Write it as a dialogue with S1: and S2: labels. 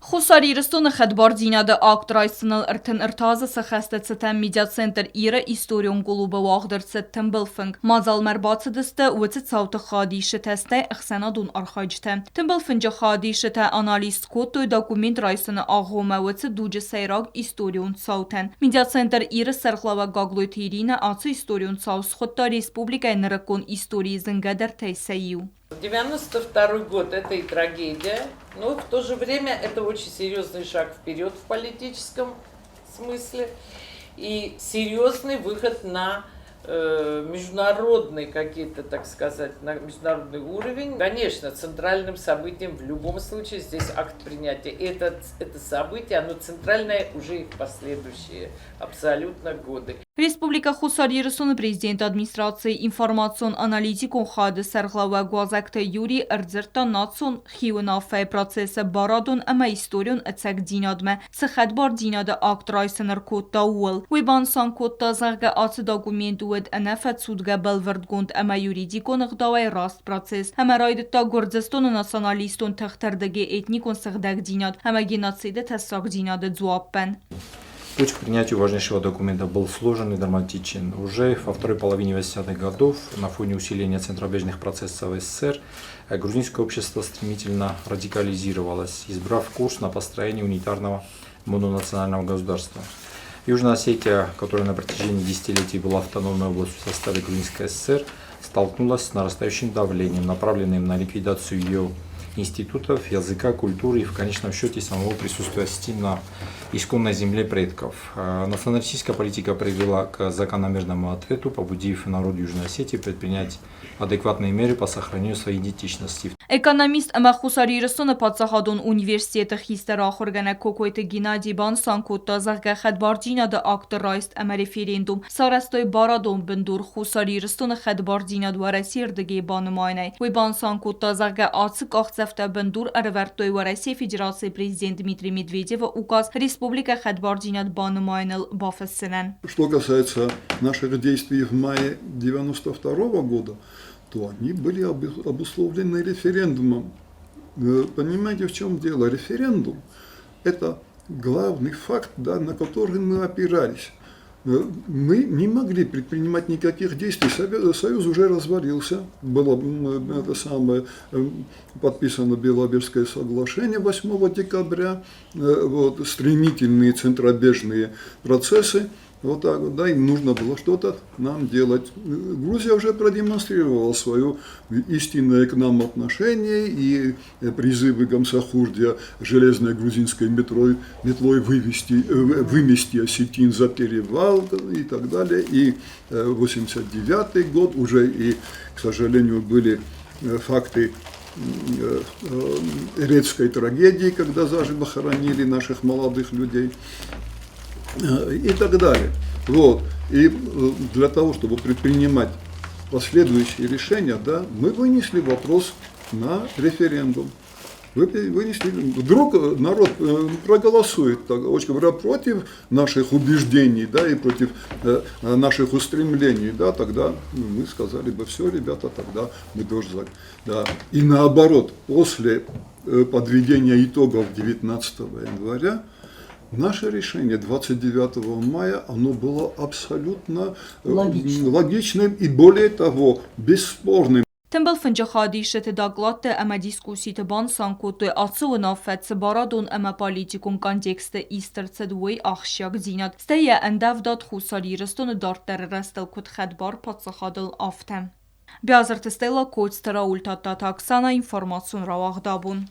S1: Хуссар Ирыстоны хӕдбардзинады акт райсыныл 33 азы сӕххӕсты цытӕн медиацентр Ир-ы историон клубы уагъд ӕрцыд тымбыл фынг. Мадзалмӕ ӕрбацыдысты уыцы цауты хайадисджытӕ, стӕй ӕхсӕнадон архайджытӕ. Тымбыл фынджы хайадисджытӕ анализ скодтой документ райсыны агъоммӕ уыцы дуджы сӕйраг историон цаутӕн. Медиацентр Ир-ы сӕргълӕууӕг Гаглойты Иринӕ ацы историон цау схуыдта республикӕйы нырыккон историйы зынгӕдӕртӕй сӕ иу.
S2: 92 год – это и трагедия, но в то же время это очень серьезный шаг вперед в политическом смысле и серьезный выход на международный какие-то, так сказать, на международный уровень. Конечно, центральным событием в любом случае здесь акт принятия. Это событие, оно центральное уже и в последующие абсолютно годы.
S1: Республикӕ Хуссар Ирыстоны Президенты администрацийы информацион-аналитикон хайады сӕргълӕууӕг Уазӕгты Юрий ӕрдзырдта национ хиуынаффӕйы процессы барадон ӕмӕ историон ӕцӕгдзинадмӕ цы хӕдбардзинады акт райсын ӕркодта, ууыл. Уый банысан кодта, зӕгъгӕ, ацы документ уыд ӕнӕфӕцудгӕ бӕлвырдгонд ӕмӕ юридикон ӕгъдауӕй раст процесс ӕмӕ райдыдта Гуырдзыстоны националистон тыхты рдыгӕй этникон сыгъдӕгдзинад ӕмӕ геноциды тӕссагдзинады дзуаппӕн.
S3: Путь к принятию важнейшего документа был сложен и драматичен. Уже во второй половине 80-х годов на фоне усиления центробежных процессов в СССР грузинское общество стремительно радикализировалось, избрав курс на построение унитарного мононационального государства. Южная Осетия, которая на протяжении десятилетий была автономной областью в составе Грузинской ССР, столкнулась с нарастающим давлением, направленным на ликвидацию ее институтов, языка, культуры и в конечном счете самого присутствия осетин на исконной земле предков. Националистическая политика привела к закономерному ответу, побудив народ Южной Осетии предпринять адекватные меры по сохранению своей идентичности.
S1: Экономист ӕмӕ Хуссар Ирыстоны паддзахадон университеты хистӕр ахуыргӕнӕг Кокойты Геннадий банысан кодта, зӕгъгӕ, хӕдбардзинады акты райст ӕмӕ референдум сарӕзтой барадон бындур Хуссар Ирыстоны хӕдбардзинад Уӕрӕсейы рдыгӕй банымайынӕй. Уый банысан кодта, зӕгъгӕ, ацы къахдзӕфтӕ бындур ӕрӕвӕрдтой Уӕрӕсейы Федерацийы президент Дмитрий Медведевы указ республикӕ хӕдбардзинад банымайыныл бафыссынӕн.
S4: Что касается наших действий в мае 92 года, то они были обусловлены референдумом. Понимаете, в чем дело? Референдум – это главный факт, да, на который мы опирались. Мы не могли предпринимать никаких действий. Союз уже развалился. Было это самое, подписано Беловежское соглашение 8 декабря. Вот, стремительные центробежные процессы. Вот так вот, да, им нужно было что-то нам делать. Грузия уже продемонстрировала свое истинное к нам отношение и призывы Гамсахурдия железной грузинской метлой вымести осетин за перевал и так далее. И 89 год уже и, к сожалению, были факты Эрецкой трагедии, когда заживо хоронили наших молодых людей и так далее. Вот. И для того, чтобы предпринимать последующие решения, да, мы вынесли вопрос на референдум. Вынесли, вдруг народ проголосует, так, очень говоря, против наших убеждений, да, и против наших устремлений, да, тогда мы сказали бы, все, ребята, тогда мы тоже за. Да. И наоборот, после подведения итогов 19 января, наше решение 29 мая, оно было абсолютно логичным и, более того, бесспорным.
S1: Тымбыл фынджы хайадисджыты докладты ӕмӕ дискусситы банысан кодтой, ацы уынаффӕ цы барадон ӕмӕ политикон контексты ист ӕрцыд, уый ахсджиагдзинад, стӕй йӕ ӕндӕвдад Хуссар Ирыстоны дарддӕры рӕзтыл куыд хӕдбар паддзахадыл, афтӕ. Биазырты Стелла, Коцты Рауль, Тадтаты Оксана, информацион рауагъд абон.